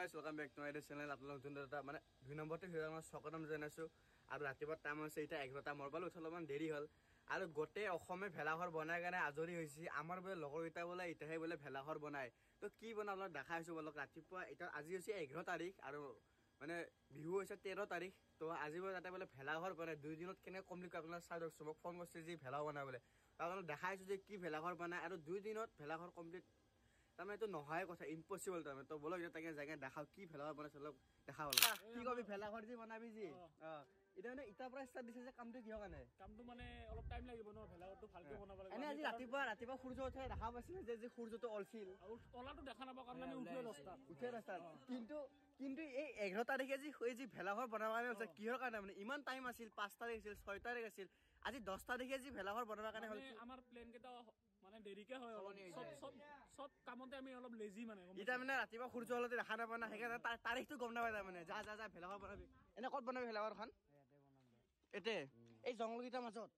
Guys, welcome back to my channel. আপোনালোক যোন এটা মানে দুই নম্বৰতে ভিডিঅ' আমাৰ স্বাগতম জনাইছো। আৰু ৰাতিপুৱা টাইম হৈছে এতিয়া 11টা, মোৰ পালো অলপমান দেৰি হ'ল। আৰু গোটেই অসমে ভেলাঘৰ বনাই কাৰণে আজৰি হৈছে। আমাৰ বোলে লগৰকেইটা বোলে এতিয়াহে বোলে ভেলাঘৰ বনায়। তো কি বনাই আপোনাক দেখাই আছো বলক। ৰাতিপুৱা এতিয়া আজি হৈছে 11 তাৰিখ আৰু মানে বিহু হৈছে 13 তাৰিখ। তো আজি বোলে তাতে বোলে ভেলাঘৰ বনায়, দুই দিনত কেনেকৈ কমপ্লিট কৰে আপোনাক চাই দিয়কচোন। মোক ফোন কৰিছে যি ভেলা বনাবলৈ, আপোনাক দেখাইছোঁ যে কি ভেলাঘৰ বনায় আৰু দুই দিনত ভেলাঘৰ কমপ্লিট তাৰমানে এইটো নহয় কথা, ইম্পচিবল তাৰমানে। তো বলক এতিয়া তাকে জেগা দেখাওঁ কি ভেলাঘৰ বনাইছে, অলপ দেখাওঁ। কি কবি ভেলাঘৰ যি বনাবি যি এতিয়া মানে ইটাৰ পৰা ষ্টাৰ্ট দিছে যে কামটো কিহৰ কাৰণে? কামটো মানে অলপ টাইম লাগিব ন, ভেলাঘৰটো ভালকে বনাব লাগিব। এনে আজি ৰাতিপুৱা সূৰ্য উঠে দেখা পাইছিলে যে সূৰ্যটো অলছিল, ওলাটো দেখা নাপাওঁ কাৰণ আমি উঠে 10টাত, উঠে 10টাত। কিন্তু এই 11 তাৰিখে যি এই যি ভেলাঘৰ বনাব কাৰণে হৈছে কিহৰ কাৰণে? মানে ইমান টাইম আছিল, 5 তাৰিখ আছিল, 6 তাৰিখ আছিল, আজি 10 তাৰিখে যি ভেলাঘৰ বনাব কাৰণে হ'ল। আমাৰ প্লেন কেইটা মানে দেৰিকে হয় অলপ, চব চব কামতে আমি অলপ লেজি মানে। এতিয়া মানে ৰাতিপুৱা সূৰ্য হ'লে দেখা নাপায় না, সেইকাৰণে তাৰিখটো গম নাপায় তাৰমানে। যা যা যা ভেলাঘৰ বনাবি। এনে ক'ত বনাবি ভেলাঘৰখন? এতে এই জংঘলকেইটাৰ মাজত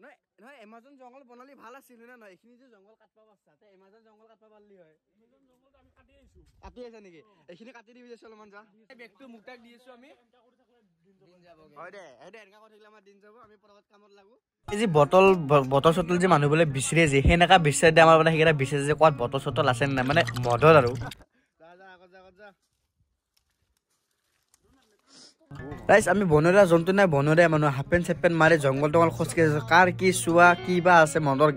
নহয় নহয়, এমাজন জংঘল বনালি ভাল আছিল নে নহয়? এইখিনি যে জংঘল কাটিব পাৰছা, তে এমাজন জংঘল কাটিব পাৰলি হয়। কাটি আহিছা নেকি? এইখিনি কাটি দিবি যাইছো অলপমান, যা বেগটো মোক তাক দি আছো আমি। হয় দে হয় দে, এনেকা কৰি থাকিলে আমাৰ দিন যাব, আমি পৰাপত কামত লাগো। এই যে বটল বটল চটল যে মানুহ বোলে বিচাৰে যে সেনেকা বিচাৰে দে আমাৰ মানে, সেইকেইটা বিচাৰে যে ক'ৰবাত বটল চটল আছে নে নাই, মানে মদত আৰু। ৰাইজ আমি বনৰীয়া জন্তু নাই, বনৰীয়া মানুহ হাফ পেণ্ট চাফ পেণ্ট মাৰি জংঘল টংঘল খোজকাঢ়ি আছো। কাৰ কি চোৱা কি বা আছে মদৰ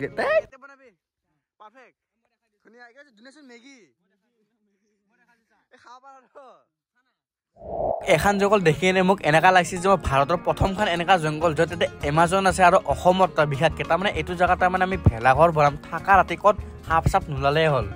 এখন জংঘল দেখি এনে মোক এনেকা লাগিছে যে মই ভাৰতৰ প্ৰথমখন এনেকা জংঘল য'ত তাতে এমাজন আছে আৰু অসমত তাৰ বিশেষকৈ তাৰমানে এইটো জেগাত তাৰমানে আমি ভেলাঘৰ বনাম, থকা ৰাতি ক'ত সাপ চাপ নোলালেই হ'ল।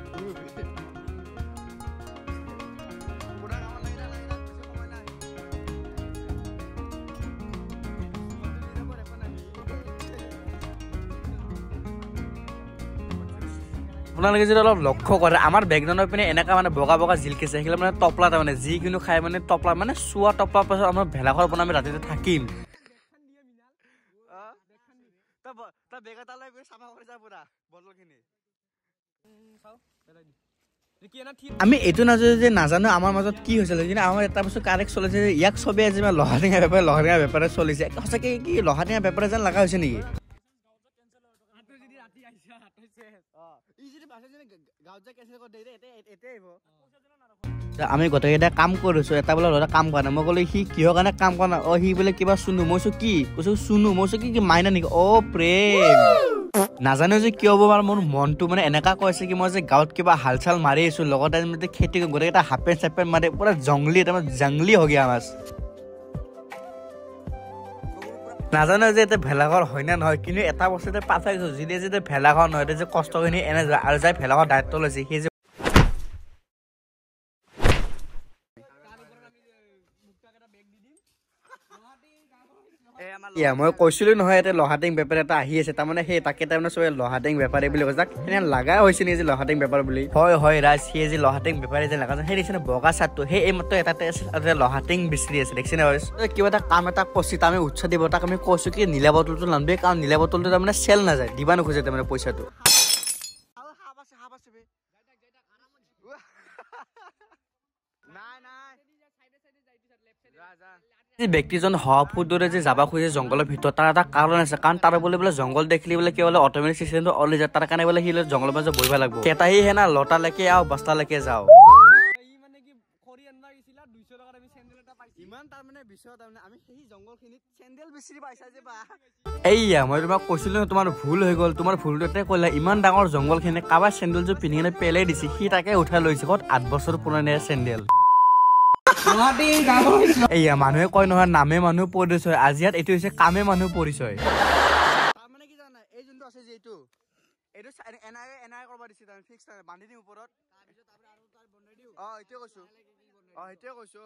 আপোনালোকে যদি অলপ লক্ষ্য কৰে আমাৰ বেকগ্ৰাউণ্ডৰ পিনে এনেকুৱা মানে বগা বগা জিলকিছে, সেইবিলাক মানে টপলা তাৰমানে যিকোনো খাই মানে টপলা মানে চোৱা টপলাৰ পাছত আমাৰ ভেলাঘৰ বনাই আমি ৰাতিতে থাকিম। আমি এইটো নাজানো যে নাজানো আমাৰ মাজত কি হৈছিলে, কিন্তু আমাৰ এটা বস্তু কাৰেক্ট চলিছে যে ইয়াক চবেই আজি মানে লহাটেঙা বেপাৰ লহাটেঙা বেপাৰে চলিছে। সঁচাকৈ কি লহাটেঙা বেপাৰে যেন লগা হৈছে নেকি? আমি গোটেইকেইটা কাম কৰিছো, এটা বোলে ল'ৰা কাম কৰা নাই। মই ক'লো সি কিহৰ কাৰণে কাম কৰা নাই? অ সি বোলে কিবা চুনু। মই কৈছো কি? কৈছো চুনু। মই কৈছো কি কি মাইনা নেকি? অ প্ৰেম। নাজানো যে কিয় হ'ব, মোৰ মনটো মানে এনেকা কৈছে কি মই যে গাঁৱত কিবা হাল চাল মাৰি আছো, লগতে খেতি গোটেইকেইটা হাফ পেণ্ট চাফ পেণ্ট মাৰি পুৰা জংলী, তাৰমানে জংলী হৈ গিয়া মাছ। নাজানো যে এতিয়া ভেলাঘৰ হয় নে নহয়, কিন্তু এটা বস্তুতে পাঠাই গৈছো, যদি যেতিয়া ভেলাঘৰ নহয় যে কষ্টখিনি এনে যায় আৰু যাই ভেলাঘৰ দায়িত্ব লৈছে সি যে মই কৈছিলো নহয় ইয়াতে লহাটিং বেপাৰ এটা আহি আছে, তাৰমানে সেই তাকে তাৰমানে চবে লহাটিং বেপাৰী বুলি কৈছে। তাক সেনে লগা হৈছে নেকি যে লহাটিং বেপাৰ বুলি? হয় হয় ৰাইজ, সি যে লহাটিং বেপাৰী যে লগা সেই দেখিছে বগা চাটটো, সেই এইমাত্ৰ এটাতে আছিল আৰু লহাটিং বিচাৰি আছে দেখিছে নে? কিবা এটা কাম এটা কৰিছে, তাক আমি উৎসাহ দিব, তাক আমি কৈছো কি নীলা বটলটো নানবি, কাৰণ নীলা বটলটো তাৰমানে চেল নাযায়, দিবা নোখোজে তাৰমানে পইচাটো। ব্যক্তিজন সহাফুৰ দৰে যে যাব খোজে জংঘলৰ ভিতৰত, তাৰ এটা কাৰণ আছে। কাৰণ তাৰ বোলে বোলে জংঘল দেখিলে বোলে কি বোলে অট'মেটিক চিষ্টেমটো ওলাই যায়, তাৰ কাৰণে বোলে সি জংঘলৰ মাজত বহিব লাগিব। কেইটাহি হে না লতালৈকে আও বস্তালৈকে যাওঁ। এইয়া মই তোমাক কৈছিলো তোমাৰ ভুল হৈ গ'ল, তোমাৰ ভুলটোতে ক'লা ইমান ডাঙৰ জংঘলখিনি কাৰোবাৰ চেণ্ডেলযোৰ পিন্ধি কিনে পেলাই দিছে, সি তাকে উঠাই লৈছে। ক'ত 8 বছৰ পুৰণি চেণ্ডেল। এইয়া মানুহে কয় নহয় নামে মানুহ পৰিচয়, আজি ইয়াত এইটো হৈছে কামে মানুহ পৰিচয়। তাৰমানে কি জানা, এই যোনটো আছে যে এইটো এইটো এন আই কৰিব দিছে, তাৰমানে ফিক্স বান্ধি দিম ওপৰত। অ সেইটোৱে কৈছো, অ সেইটোৱে কৈছো।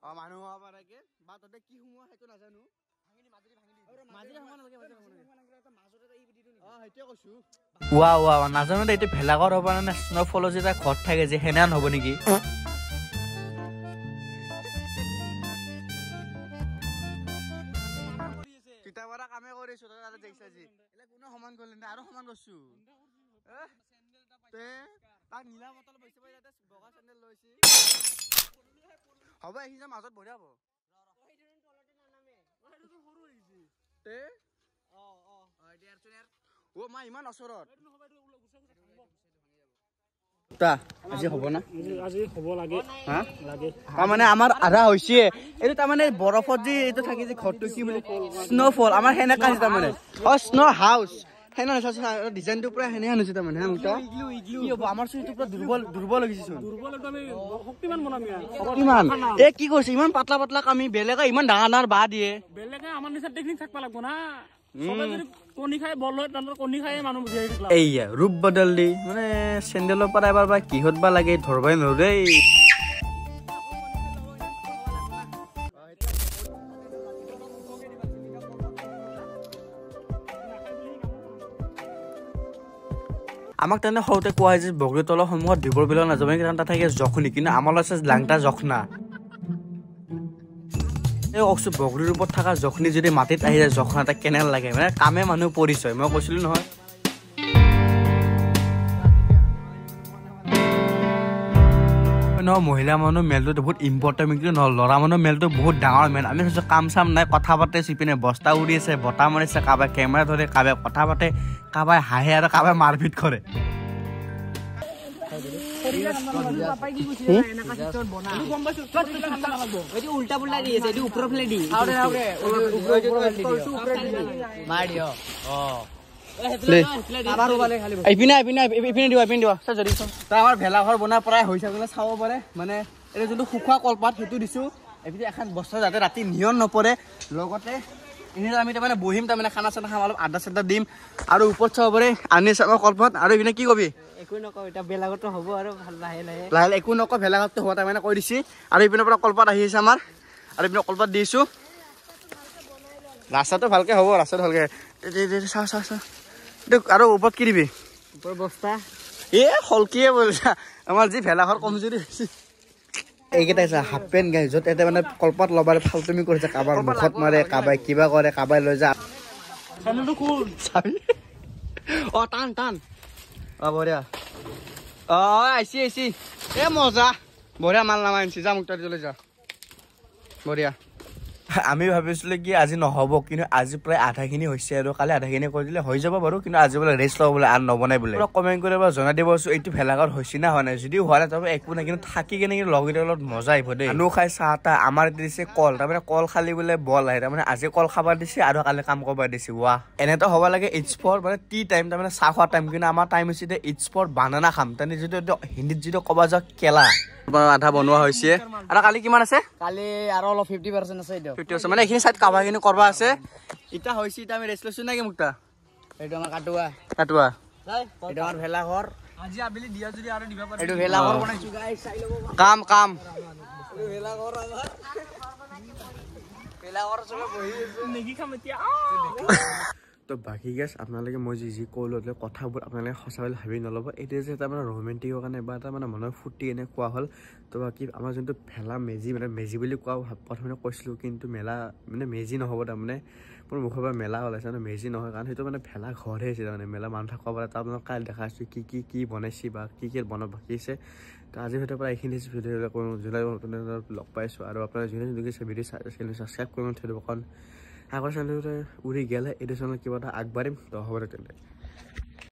অ মানুহ সোমাব পৰাকে বা তাতে কি সোমোৱা সেইটো নাজানো। ৱা ৱা নাজানো দে এইটো ভেলাঘৰ হ'ব নে স্ন'ফলৰ যে এটা ঘৰ থাকে যে সেনেহেন হ'ব নেকি? নীলা বটল বহিছে পাই তাতে বগা চেণ্ডেল লৈছি হ'ব এইখিনি মাজত বঢ়িয়া হ'ব তে অ মা ইমান ওচৰত আজি হ'ব না আজি হ'ব লাগে হা লাগে মানে আমাৰ আধা হৈছে এইটো তাৰমানে বৰফত যে এইটো থাকি যে ঘৰটো কি বুলি স্ন'ফল আমাৰ সেনেকা হৈছে তাৰমানে অ স্ন' হাউচ সেনে ডিজাইনটো পুৰা সেনে হৈছে তাৰমানে কি হ'ব আমাৰ চোন এইটো পুৰা দুৰ্বল দুৰ্বল হৈ গৈছে চোন শক্তিমান এই কি কৰিছে ইমান পাতলা পাতলা কামি বেলেগে ইমান ডাঙৰ ডাঙৰ বাঁহ দিয়ে বেলেগে আমাৰ নিচিনা টেকনিক থাকিব লাগিব না এইয়া ৰূপ বদল দি মানে চেণ্ডেলৰ পৰা এবাৰ বা কিহত বা লাগে ধৰবাই নোৱাৰো দেই আমাক তেনে সৰুতে কোৱা হৈছে বগৰী তলৰ সন্মুখত দীপৰ বিলত নাযাব কাৰণ তাত থাকে জখনি কিন্তু আমাৰ আছে লাংটা জখনা এই কওকচোন বগৰীৰ ওপৰত থকা জখনি যদি মাটিত আহি যায় জখনা এটা কেনে লাগে মানে কামে মানুহ পৰিচয় মই কৈছিলো নহয় মহিলা মানুহ মেলটো বহুত ইম্পৰ্টেণ্ট কিন্তু নহয় ল'ৰা মানুহ মেলটো বহুত ডাঙৰ মেল আমি চাইছোঁ কাম চাম নাই কথা পাতে চিপিনে বস্তা উৰি আছে বতাহ মাৰিছে কাৰোবাই কেমেৰা ধৰে কাৰোবাই কথা পাতে কাৰোবাই হাঁহে আৰু কাৰোবাই মাৰপিট কৰে আমাৰ ভেলাঘৰ বনাই প্ৰায় হৈছে বোলে চাব পাৰে মানে এইটো যোনটো শুকোৱা কলপাত সেইটো দিছো এইপিনে এখন বস্তা যাতে ৰাতি নিয়ন নপৰে লগতে এনেই আমি তাৰমানে বহিম তাৰমানে খানা চানা খাম অলপ আড্ডা চাড্ডা দিম আৰু ওপৰত চাব পাৰে আনি চাব কলপাত আৰু এইপিনে কি কবি একো নকওঁ এতিয়া ভেলাঘৰটো হ'ব আৰু ভাল লাহে লাহে লাহে একো নকওঁ ভেলাঘৰটো হোৱা তাৰমানে কৈ দিছি আৰু এইপিনৰ পৰা কলপাত আহি আছে আমাৰ আৰু এইপিনে কলপাত দিছোঁ ৰাস্তাটো ভালকে হ'ব ৰাস্তাটো ভালকে চাওঁ চাওঁ চাওঁ আৰু ওপৰত কি দিবি ওপৰ বস্তা এ হলকিয়ে বলছা আমাৰ যি ভেলাঘৰ কমজুৰি হৈছে এইকেইটা আছে হাফ পেণ্ট গাই য'ত এটা মানে কলপাত ল'বাৰ ফালতুমি কৰিছে কাৰোবাৰ মুখত মাৰে কাৰোবাই কিবা কৰে কাৰোবাই লৈ যা অ টান টান অ বঢ়িয়া অ আহিছি আহিছি এ মজা বঢ়িয়া মাল নামাই আনিছি যা মোক তই লৈ যা বঢ়িয়া আমি ভাবিছিলোঁ কি আজি নহ'ব কিন্তু আজি প্ৰায় আধাখিনি হৈছে আৰু কালি আধাখিনি কৰি দিলে হৈ যাব বাৰু কিন্তু আজি বোলে ৰেষ্ট ল'ব বোলে আৰু নবনাই বোলে কমেণ্ট কৰি এবাৰ জনাই দিবচোন এইটো ভেলাঘৰ হৈছে না হোৱা নাই যদি হোৱা নাই তাৰপৰা একো নাই কিন্তু থাকি কেনে কিন্তু লগকেইটাৰ লগত মজা আহিব দেই মানুহ খাই চাহ তাহ আমাৰ দিছে কল তাৰমানে কল খালি বোলে বল আহে তাৰমানে আজি কল খাব দিছে আৰু কালি কাম কৰিব দিছে ৱাহ এনেতো হ'ব লাগে it's for মানে টি টাইম তাৰমানে চাহ খোৱা টাইম কিন্তু আমাৰ টাইম হৈছে এতিয়া it's for বানানা খাম তাৰমানে যিটো হিন্দীত যিটো ক'ব যাওঁ কেলা আধা বনোৱা হৈছে আৰু কালি কিমান আছে কালি আৰু অলপ 50% আছে এইটো 50% মানে এইখিনি চাইড কাভাৰখিনি কৰবা আছে ইটা হৈছে ইটা আমি ৰেষ্ট লৈছো নাকি মুক্তা এইটো আমাৰ কাটুৱা কাটুৱা এইটো আমাৰ ভেলাঘৰ আজি আবেলি দিয়া যদি আৰু দিবা পাৰে এইটো ভেলাঘৰ বনাইছো গাইস চাই লব কাম কাম এইটো ভেলাঘৰ আমাৰ ভেলাঘৰ চবে বহি আছে মেগী খাম এতিয়া তো বাকী গেছ আপোনালোকে মই যি যি ক'লোঁ কথাবোৰ আপোনালোকে সঁচা বুলি ভাবি নল'ব এইটো যে এটা মানে ৰোমেণ্টিকৰ কাৰণে বা এটা মানে মনৰ ফূৰ্তি এনে কোৱা হ'ল তো বাকী আমাৰ যোনটো ভেলা মেজি মানে মেজি বুলি কোৱা প্ৰথমতে কৈছিলোঁ কিন্তু মেলা মানে মেজি নহ'ব তাৰমানে মোৰ মুখৰ পৰা মেলা ওলাইছে মানে মেজি নহয় কাৰণ সেইটো মানে ভেলা ঘৰহে হৈছে তাৰমানে মেলা মানুহ থাকিব পাৰে তাত আপোনাক কালি দেখাইছোঁ কি কি কি বনাইছে বা কি কি বনাব বাকী আছে তো আজিৰ ভিতৰৰ পৰা এইখিনি ভিডিঅ' কৰোঁ যোনে নতুন লগ পাইছোঁ আৰু আপোনালোকে যোনে যোনে ভিডিঅ' চেনেল ছাবস্ক্ৰাইব কৰিব থৈ দিব কাৰণ আগৰ চেনেলটোতে উৰি গ'লে এইটো চেনেল কিবা এটা আগবাঢ়িম তো হ'ব দে তেন্তে।